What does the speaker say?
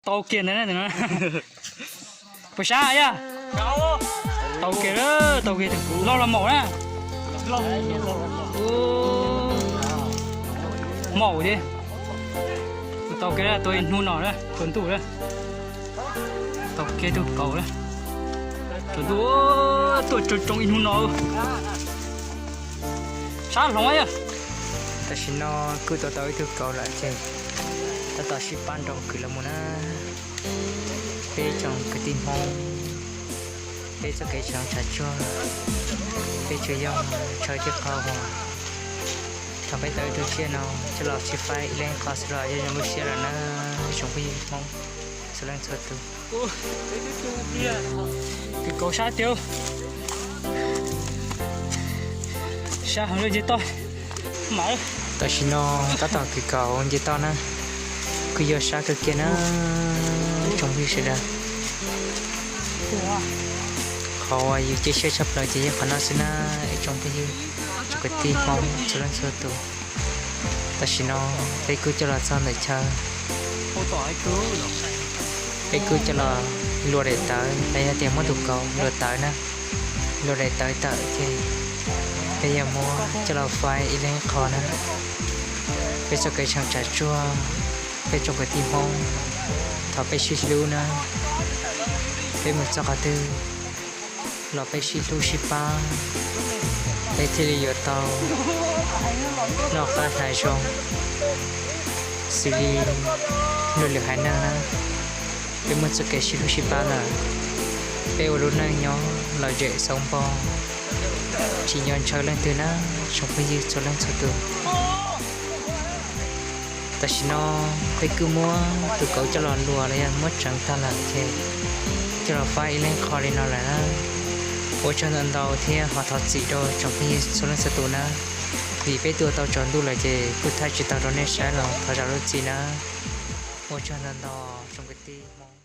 Tau kiag ntawd na. Puas sab yaj? Tau kiag, tau kiag, loj los maum na. Maum li. Tau kiag, tau ib hnub no na, tsaus ntuj na. Tau kiag tug kauv na. Tsaus ntuj, tuaj tsoo tsoo ib hnub no. Sab hloov yaj. Tam sim no kuj tau tau ib tug kauv lawm ces tab tom sib pab nroo kwv los mus na. Peb tsoom kwv tij Hmoob, peb txoj kev tshee tshav tsuag, peb tsuas yog ntshaw thiab qhov uas thaum peb tau ib tug tsiaj no coj los sib faib ib leeg qho xwb los yog zoo lub siab lawm na, tsoom phooj ywg Hmoob txhua leej txhua tus. Kwv kauv sab tiag. Sab heev li nce toj. Tam sim no tab tom kwv kauv nce toj na, kuj yuav sab kawg kiag na, tsoom phooj ywg sawv daws. Qhov uas yus cia siab tshaj plaws ces yog qhov no xwb na, ib tsoom phooj ywg, tsoom kwv tij Hmoob txhua leej txhua tus. Tam sim no peb kuj coj los txog ntawm chaw, peb kuj coj los luas daim tawv los yog tias muab tus kauv luas tawv na, luas daim tawv tawm ces peb yuav muab coj los faib ib leeg qho na. Peb txoj kev tshee tshav tsuag, peb tsoom kwv tij Hmoob, thov peb sib hlub na, peb mus txog qhov twg los peb sib hlub sib pab, peb thiaj li yuav tau noj qab hnav zoo. Xws li luag lwm haiv neeg na, peb muaj txoj kev sib hlub sib pab lawm, peb ua lub neej nyob lom zem xauv npo, tsis nco ntshaw leej twg na, tsoom phooj ywg txhua leej txhua tus. Tam sim no peb kuj muab tus kauv coj los luas los yog muab tseev tag lawm ces coj los faib ib leeg qho li no lawm na. Ua tsaug ntau ntau thiab ho thov txim rau tsoom phooj ywg txhua leej txhua tus na, vim peb tuaj tau tsaus ntuj lawm ces kuj thaij tsis tau rau nej saib los thov zam lub txim na. Ua tsaug ntau ntau tsoom kwv tij Hmoob.